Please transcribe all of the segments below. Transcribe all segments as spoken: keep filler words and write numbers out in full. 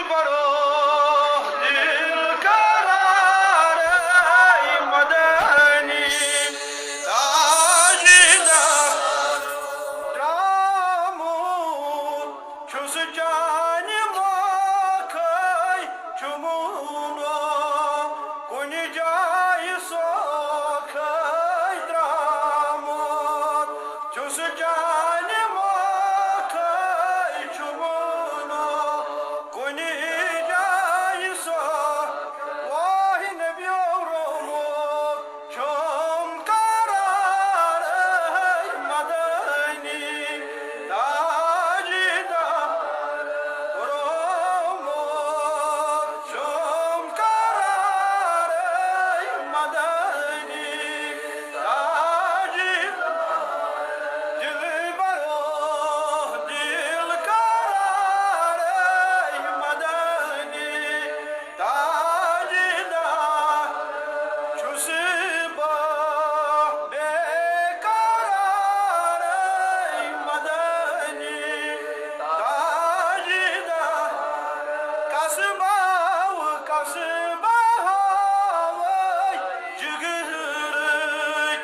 دلبرو، دل قرار، اے مدنی تاجدار۔ درامُت چھُس چانہِ مۄکھَے، چھُم نہٕ کُنہِ جایہِ سوکھَے۔ درامُت چھُس چانہِ مۄکھَے، چھُم نہٕ کُنہِ جایہِ سوکھَے۔ واہ نبیو رومُت چھُم قرار، اے مدنی تاجدار۔ رومُت چھُم قرار، اے مدنی تاجدار۔ دلبرو، دل قرار، اے مدنی تاجدار۔ چھُس بہٕ بے قرار، اے مدنی تاجدار۔ کس باو، کس باوے جگرٕکۍ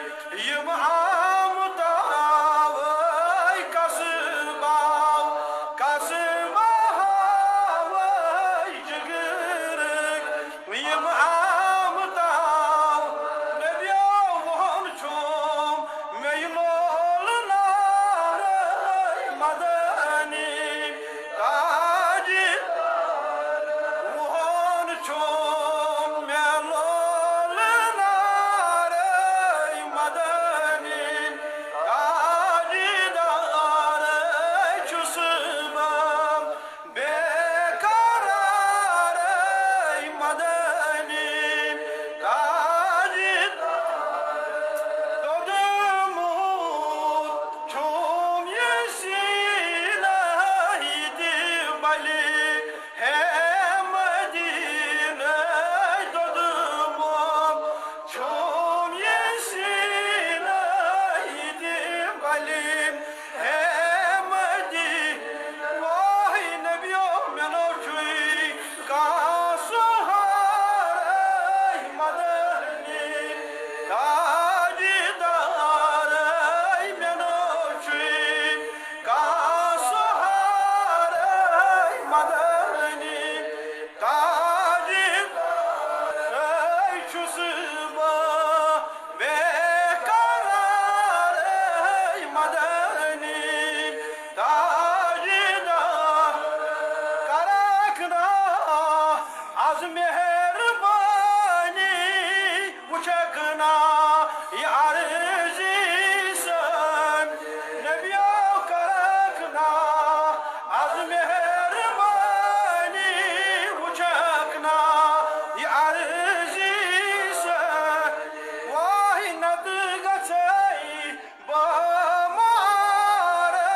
یِم آمہٕ تاوے۔ کس باو، کس باوے جگرٕکۍ یِم آمہٕ تاو۔ نبیو ووٚن چھُم مےٚ یہِ لولہٕ نارے مدنی تاجدار۔ ووٚن چھُم مےٚ لولہٕ نارے مدنی تاجدار۔ چھُس بہٕ بے قرار، اے مدنی تاجدار۔ دوٚدمُت چھُم یہِ سیٖنہٕ ییٚتہِ بلہِ ہے مدیٖنہٕ۔ دوٚدمُت چھُم یہِ سیٖنہٕ ییٚتہِ بلہِ ہے مدیٖنہٕ۔ واہ نبیو، مےٚ نو چھُے کانٛہہ سہارٕ، اے مدنی تاجدار۔ مےٚ نو چھُے کانٛہہ سہارٕ، اے مدنی تاجدار۔ چھُس بہٕ بے قرار، اے مدنی تاجدار۔ کرکھ نا از مہربٲنی، وٕچھکھ نا یہِ عرضی سٲنۍ۔ نبیو کرکھ نا از مہربٲنی، وٕچھکھ نا یہِ عرضی سٲنۍ۔ واہ نتہٕ گژھے بہٕ مارے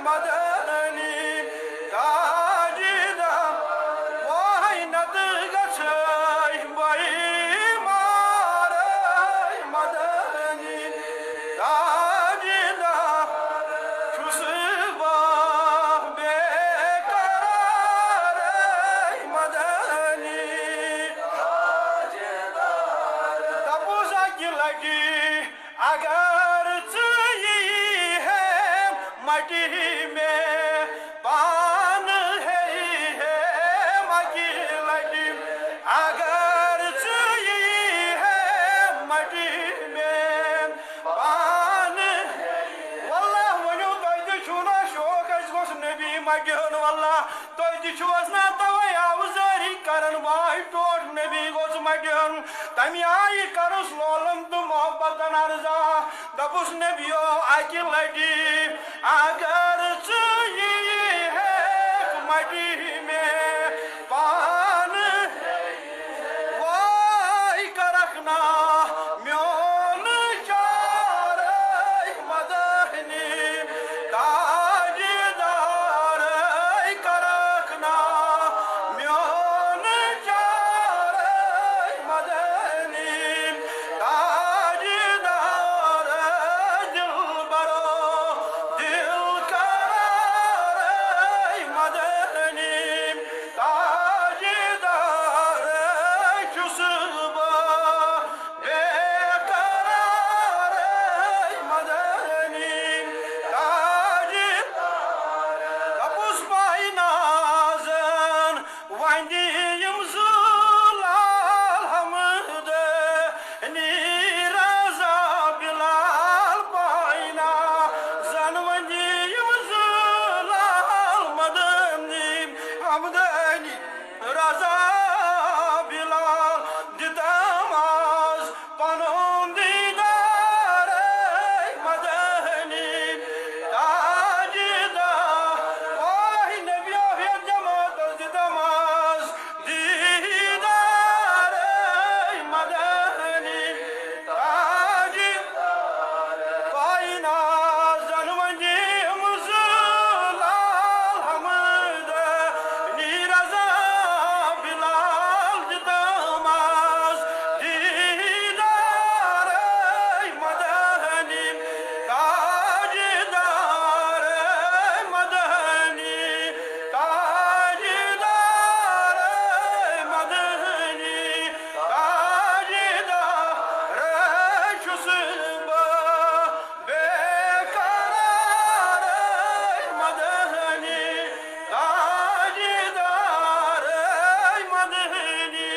مدنی تاجدار۔ واہ نتہٕ گژھے بہٕ مارے مدنی تاجدار۔ چھُس بہٕ بے قرار، اے مدنی تاجدار۔ دپُس اکہِ لٹہِ اگر ژٕ یی ہے مٹی مےٚ پانہٕ ہے ہے مکی لگی، اگر ژٕ یی ہے مٹی مےٚ پانہٕ۔ واللہ ؤنِو تۄہہِ تہِ چھُو نا شوق، اَسہِ گوٚژھ نبی مٹیُن۔ واللہ تۄہہِ تہِ چھُو حظ نا توے آوٕ زٲری کران، واے ٹوٹھ نبی گوٚژھ مٹیُن۔ تَمہِ آیہِ کَرُس لولَن تہٕ محبتَن عرضا، دَپُس نبیو اَکہِ لَٹہِ، اگر ژٕ یی ہیکھ مَٹی مےٚ پانہٕ، واے کَرَکھ نا میون چارَے مَدَد۔ مدنی تاجدارے کرکھ نا میون چارے مدنی تاجدارے دلبرو دل قرارے مدنی تاج مدنی رضا بلال دِتم آز پنُن دیٖدار مدنی تاجدار۔ واہ نبیو ہیت جماعتس دِتم آز دیٖدار مدنی تاجدار۔ پاینازن ونجیم زلال حمد نی رضا بلال دِتم آز دیٖدار مدنی تاجدار مدنی تاجدار مدنی تاجدار چھُس بہٕ بے قرار مدنی تاجدار مدنی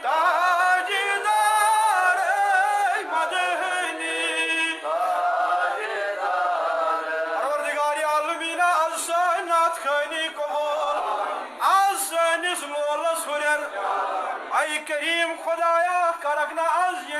تاجدار مدنی تاجدار۔ پروردگار عالمین، از سٲنۍ نعت خوٲنی قبول، از سٲنِس مولس ہُرٮ۪ر۔ اے کریم خدایا، کرکھ نہ از ییٚمہِ